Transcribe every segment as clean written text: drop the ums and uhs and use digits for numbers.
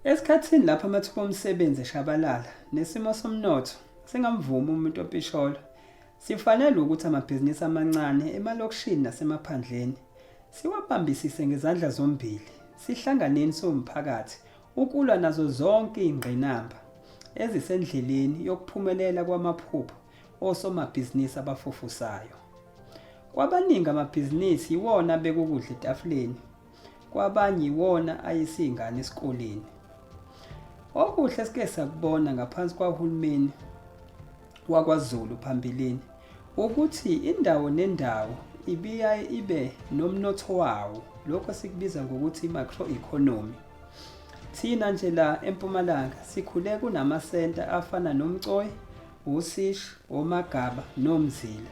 Esikhathini lapho amathuba omsebenzi eshabalala nesimo somnotho singamvumi umuntu opisholo, sifanele ukuthi amabhizinisi amancane emalokishini nasemaphandleni siwabambisise ngezandla zombili, sihlanganeni siwumphakathi ukulwa nazo zonke izingqinamba ezisendleleni yokuphumelela kwamaphupho osomabhizinisi abafufusayo. Kwabaningi amabhizinisi yiwona abeka ukudla etafuleni, kwabanye yiwona ayisa iy'ngane esikoleni. Okuhle esike sakubona ngaphansi kwahulumeni wakwaZulu phambilini ukuthi indawo nendawo ibiyaye ibe nomnotho wawo, lokho esikubiza ngokuthi i-macro economy. Thina nje la eMpumalanga sikhule kunamasenta afana noMcoyi, uSishi, oMagaba noMzila.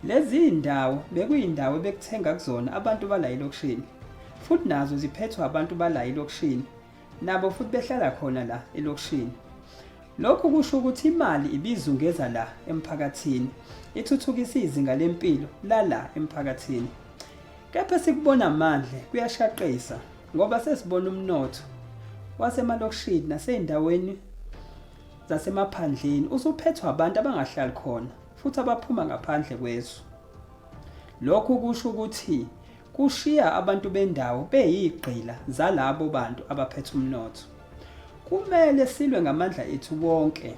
Lezi ndawo bekuyindawo ebekuthenga kuzona abantu bala elokishini futhi nazo ziphethwe abantu bala elokishini nabo futhi behlala khona la elokishini. Lokhu kusho ukuthi imali ibizungeza la emphakathini, ithuthukisa izinga lempilo lala emphakathini. Kepha esikubona mandle kuyashaqisa ngoba sesibona umnotho wasemalokishini nasey'ndaweni zasemaphandleni usuphethwe abantu abangahlali khona futhi abaphuma ngaphandle kwezwe. Lokhu kusho ukuthi kushiya abantu bendawo beyigqila zalabo bantu abaphethe umnotho. Kumele silwe ngamandla ethu wonke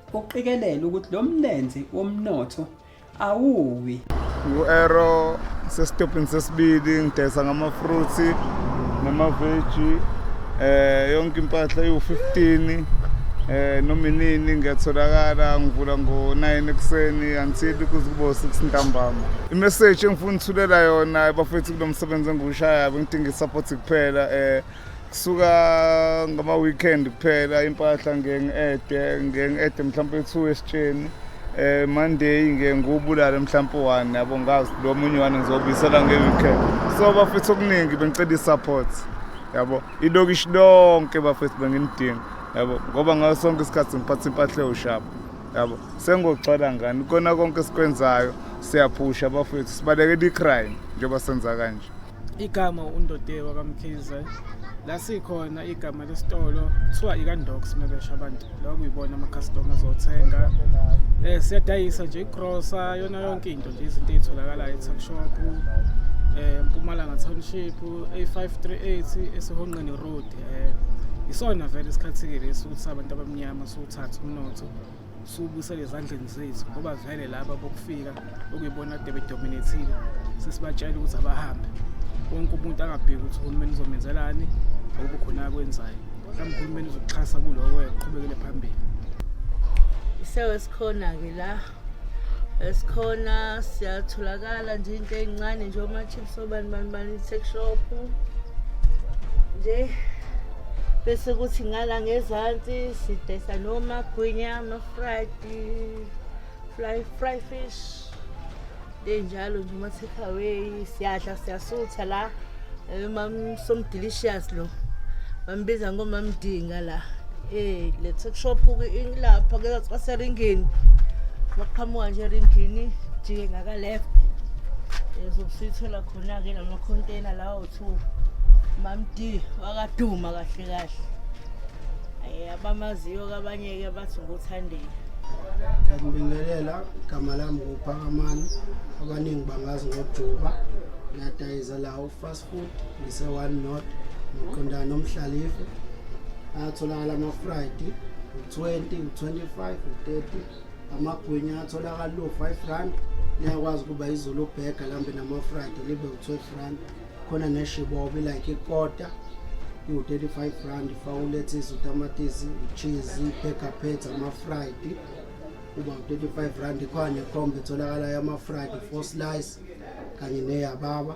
ukuqikelela ukuthi lo mlenze womnotho awuwi. Ngu-Ero sesitobhini sesibili ngidayisa ngama-fruits namaveji yonke impahla iwu-15 noma inini ngiyatholakala ngivula ngo-9 ekuseni until kuze kube u-6 ntambama. Imessage engifuna ukuthulela yona bafethu kulo msebenzi engiwushayayo bengidinga i-support kuphela kusuka ngama-weekend kuphela impahla ngeke ngi-ede ngeke ngi-ede mhlawumpe 2 esitsheni Monday ngeke ngiwubulale mhlawumpe u-1 yabo ngazi lo munye one ngizobuyisela nge-weekend. So bafethu okuningi bengicela i-support yabo ilokishi lonke bafethu benginidinga yabo ngoba ngaso sonke isikhathi ngiphatha impahla ewushaba yabo sengogcwala ngani kona konke esikwenzayo siyaphusha bafethu sibalekela i-crime njengoba senza kanje. Igama uNdode wakaMkhize la sikhona igama lesitolo kuthiwa ikandox mebesha abantu la kuyibona amakhastoma azothenga siyadayisa nje igrosa yona yonke into nje izinto ey'tholakalayo e-tuck shop Mpumalanga Township A538 esihonqeni road isona vele isikhathi-ke lesi ukuthi abantu abamnyama siwuthathe umnotho siwubuyisele ezandleni zethu ngoba vele laba bokufika okuyibona kade bedominethile sesibatshela ukuthi abahambe wonke umuntu angabheki ukuthi uhulumeni uzomenzelani ngoba khona akwenzayo mhlawumbe uhulumeni uzokuxhasa kuloko eqhubekele phambili. Isewe sikhona-ke la esikhona siyatholakala nje into ey'ncane nje oma-chips obani bani bani i-tuck shop nje bese kuthi ngala ngezansi sidayisa nomagwinya ama-fried fry, fry fish enjalo nje ama-take away siyadla siyasutha la somdelicious lo bambiza ngomamdinga la le tuck shop ilapha kwaseringini makuqhamuka nje eringini jike ngaka-left uzobusuyithola khona-ke lamakhonteyina lawo two mamd wakaduma kahle kahle abamaziyo kabanye-ke bathi nguthandeni. Ngiyakubingelela, igama lami nguPhakamani, abaningi bangazi ngoJuba. Ngiyadayiza la u-fast food ngise-One North ngiqondana nomhlalife. Ayatholakala ama-fried u-20, u-25, u-30. Amagwinya atholakala u-5 rand. Liyakwazi ukuba izulu burger lambe nama-fried libe u-12 rand. Khona neshibobo like ikota iwu-35 rand faka ulethisi utamatisi ucheese i-burger pads ama-fried uba u-35 rand. Ikhona nekhombo etholakalayo ama-fried 4 slice kanye neyababa.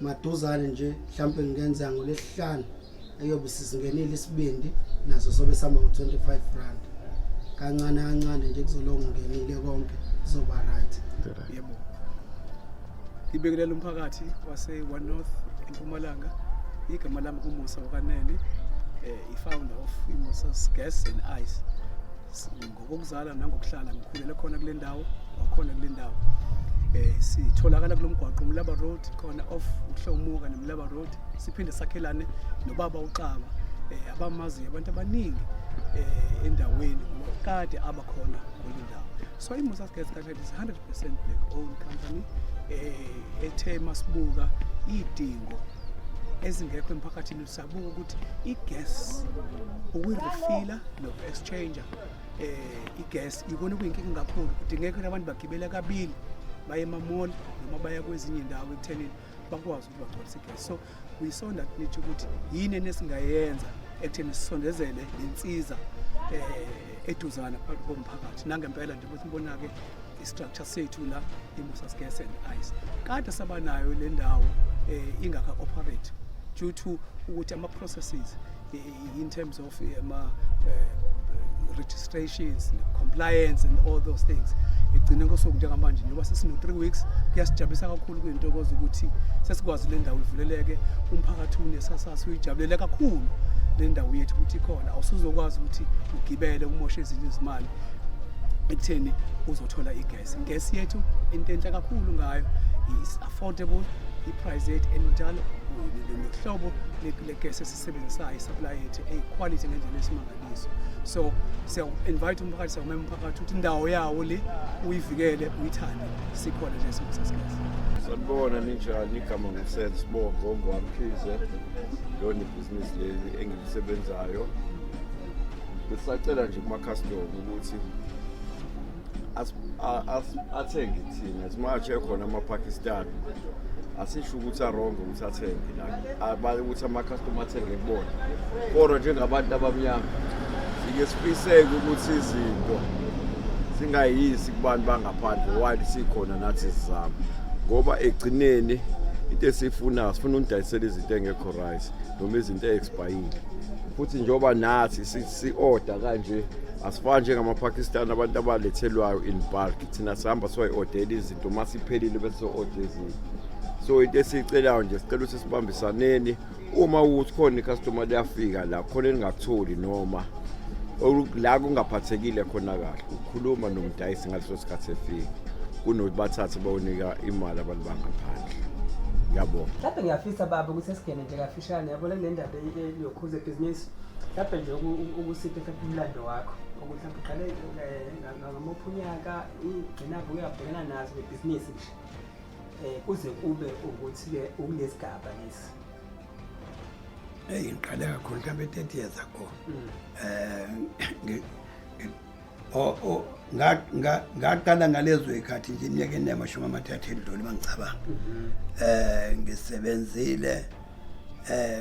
Maduzane nje mhlampe ngingenza ngolesihlanu eyobe sisingenile isibindi naso sobe sihamba ngo-25 rand kancane kancane nje kuzolonga ungenile konke kuzoba right. Yebo. Ngibingelela umphakathi wase One North eMpumalanga. Igama lami uMusa wakanene, i-founder of iMusa's Gas and Ice. Ngokokuzala nangokuhlala ngikhulele khona kule ndawo, wakhona kule ndawo. Sitholakala kulomgwaqo uMlaba Road khona off uHlomuka neMlaba Road. Siphinde sakhelane nobaba uXaba. Abamaziyo abantu abaningi endaweni ngoba kade abakhona kule ndawo. So iMusa's Gas kahle is 100% black owned company ethe masibuka idingo ezingekho emphakathini, sabuka ukuthi igas ukuyirefila noku-exchanger igas ikona kuyinkinga kakhulu. Kudingeka abantu bagibele kabili baye ema-mall noma baya kwezinye indawo ekuthenini bakwazi ukuthi bagcwalise igas. So we saw that need ukuthi yini esingayenza ekutheni sisondezele lensiza eduzana phakathi komphakathi. Nangempela nje ukuthi ngibona-ke i-structure sethu la, iMusa's Gas and Ice, kade sabanayo le ndawo ingaka operate due to ukuthi ama processes in terms of ama registrations, compliance and all those things. Egcine ngosuku njengamanje njengoba sesino 3 weeks, kuyasijabulisa kakhulu, kuyintokozo ukuthi sesikwazi le ndawo ivuleleke umphakathi unesasasa, uyijabulele kakhulu le ndawo yethu ukuthi ikhona. Awusuzokwazi ukuthi ugibele umoshe ezinye izimali ekutheni uzothola igesi. Igesi yethu into enhle kakhulu ngayo is affordable i-price yethu, and njalo nohlobo legesi esisebenzisayo, i-supply yethu eyi-quality ngendlela esimangaliso. So siya-invite umphakathi, siyawumema umphakathi ukuthi indawo yawo le uyivikele, uyithande. Sikhona nje siMusa's Gas. Sanibona, ninjani? Igama nguSense Sibongo ngwaMkhize, lona ibhizinisi leli engilisebenzayo. Besacela nje kuma-customer ukuthi athenge kuthina as much ekhona ama-Pakistan. Asisho ukuthi a-wrong ukuthi athenge la, ukuthi ama-customer athenge kubona, kodwa njengabantu abamnyama sike sifiseke ukuthi izinto singayisi kubantu bangaphandle while sikhona nathi sizama, ngoba egcineni into esiyifunayo, sifuna unidayisela izinto engekho right noma izinto e-expire-ile. Futhi njengoba nathi si-order kanje, asifani njengama-Pakistan, abantu abalethelwayo in bulk. Thina sihamba siwayi-ordela izinto, uma siphelile bese so-order ezinye. So into esiyicelayo nje, sicela ukuthi sibambisaneni. Uma ukuthi khona i-customer liyafika la khona elingakutholi noma la kungaphathekile khona kahle, ukhuluma nomdayisi ngaleso sikhathi efika, kunokuthi bathathe bayonika imali abantu bangaphandle. Ngiyabonga. Mhlawumbe ngiyafisa baba ukuthi singene nje kafishane, yabona, kule ndaba yokhuza ibhizinisi. Mhlawumbe nje ukusiphe mhlawumbe umlando wakho, ukuthi mhlawumbe uqale ngamuphi unyaka, igcinapho uyabhekana nazo ngebhizinisi nje, kuze kube ukuthi-ke ukulesigaba lesi. Eyi, ngiqale kakhulu mhlawumbe 30 years ago. eh ngi- ngi- o- o- ngaqala ngalezo ikhathi nje, iminyaka enamashumi 30 edlule mangicabanga. Ngisebenzile,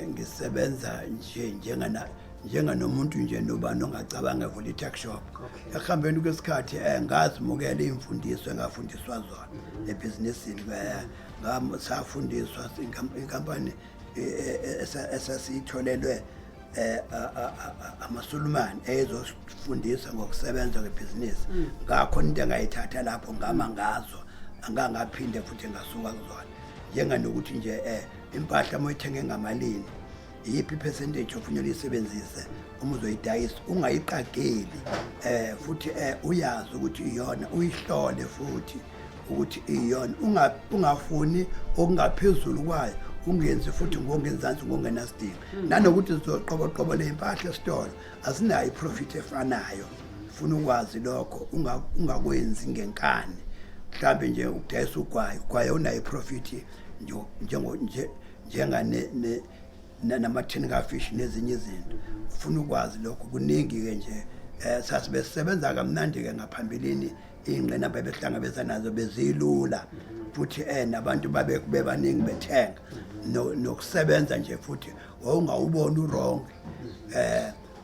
ngisebenza nje njengana njenganomuntu nje nobani ongacabanga evula i-tuck shop. Ekuhambeni kwesikhathi ngazimukela iy'mfundiso engafundiswa zona ebhizinisini. Safundiswa inkampani esasiyitholelwe amaSulumane eyezosifundisa ngokusebenza kwebhizinisi. Ngakho into engayithatha lapho ngama ngazo, angangaphinde futhi ngasuka kuzona, njenganokuthi nje impahla uma uyithenge ngamalini, iyiphi i-percentage ofunye uyisebenzise uma uzoyidayisa, ungayiqageli, futhi uyazi ukuthi iyona, uyihlole futhi ukuthi iyona, ungafuni okungaphezulu kwayo, ungenzi futhi ngongenzansi ngongenasidingo. Nanokuthi sizoqoboqobo ley'mpahla esitolo asinayo i-profit efanayo, funa ukwazi lokho, ungakwenzi ngenkani. Mhlawumbe nje ukudayisa ugwayi, ugwayi unayo i-profit njengane namathini kafish nezinye izinto. Ufuna ukwazi lokho, kuningi-ke nje. Sasibe sisebenza kamnandi-ke ngaphambilini, iy'ngqinamba ebehlangabeza nazo bezilula, futhi nabantu babe bebaningi bethenga, nokusebenza nje futhi wawungawuboni u-wrong.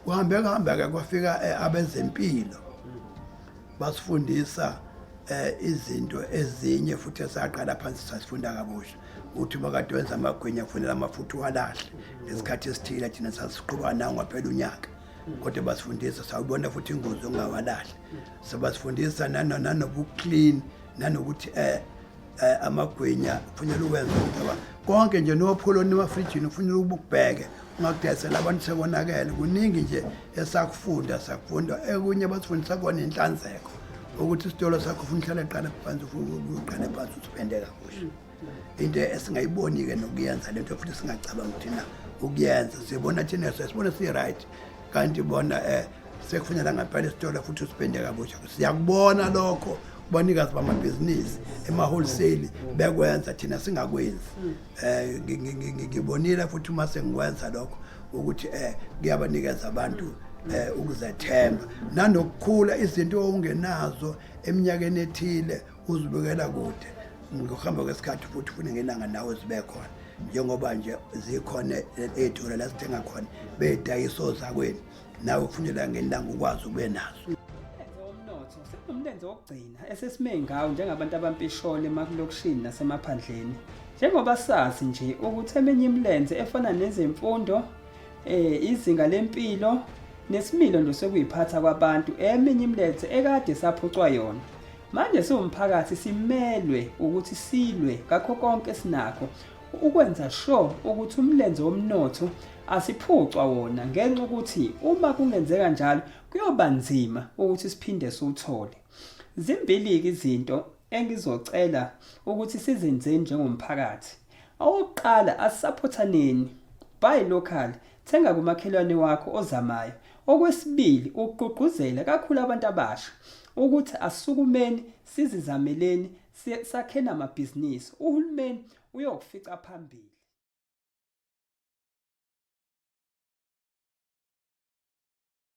Kuhambe kuhambe ke kwafika abezempilo, basifundisa izinto ezinye futhi esaqala phansi sasifunda kabusha, uthi uma kade wenza amagwinya kufanele amafutha uwalahle ngesikhathi esithile. Thina sasiqhuba nawo ngaphela unyaka, kodwa basifundisa, sawubona futhi ingozi ongawalahli. Sebasifundisa nanobu-clean, nanokuthi amagwinya kufanele uwenze ukuthi konke nje nopholoni emafrijini kufanele ukubheke, ungakudayisela abantu sekonakele. Kuningi nje esakufunda, sakufunda ekunye basifundisa kona inhlanzeko, ukuthi isitolo sakho ufuna uhlale qala phansi, uqale phansi usipende kabusha, into esingayiboni-ke nokuyenza lento, futhi singacabanga ukuthi na ukuyenza sibona thina sesibona si-right kanti bona um sekufunela ngempela isitolo futhi usipende kabusha siyakubona lokho kubanikazi bamabhizinisi ema-wholesale bekwenza thina singakwenzi um ngibonile futhi uma sengikwenza lokho ukuthi um kuyabanikeza abantu um ukuzethemba nanokukhula izinto ongenazo eminyakeni ethile uzibukela kude ngokuhamba kwesikhathi futhi ufune ngelanga nawe zibe khona njengoba nje zikhona ey'tolo la sithenga khona beyidayisa ozakwenu nawe kufunela ngelanga ukwazi ube nazo Umnotho sekunomlenze wokugcina esesime ngawo njengabantu abampisholo emakulokishini nasemaphandleni. Njengoba sazi nje ukuthi eminye imilenze efana nezemfundo, eh izinga lempilo nesimilo nje sokuyiphatha kwabantu eminye imilenze ekade saphucwa yona. Manje siwumphakathi simelwe ukuthi silwe ngakho konke esinakho ukwenza sure ukuthi umlenze womnotho asiphucwa wona ngenxa ukuthi uma kungenzeka njalo kuyoba nzima ukuthi siphinde siwuthole. Zimbili-ke izinto engizocela ukuthi sizenzeni njengomphakathi. Okokuqala asisaphothaneni. Buy local, thenga kumakhelwane wakho ozamayo. Okwesibili ukugqugquzela kakhulu abantu abasha ukuthi asukumeni sizizameleni sakheni amabhizinisi. Uhulumeni uyokufica phambili.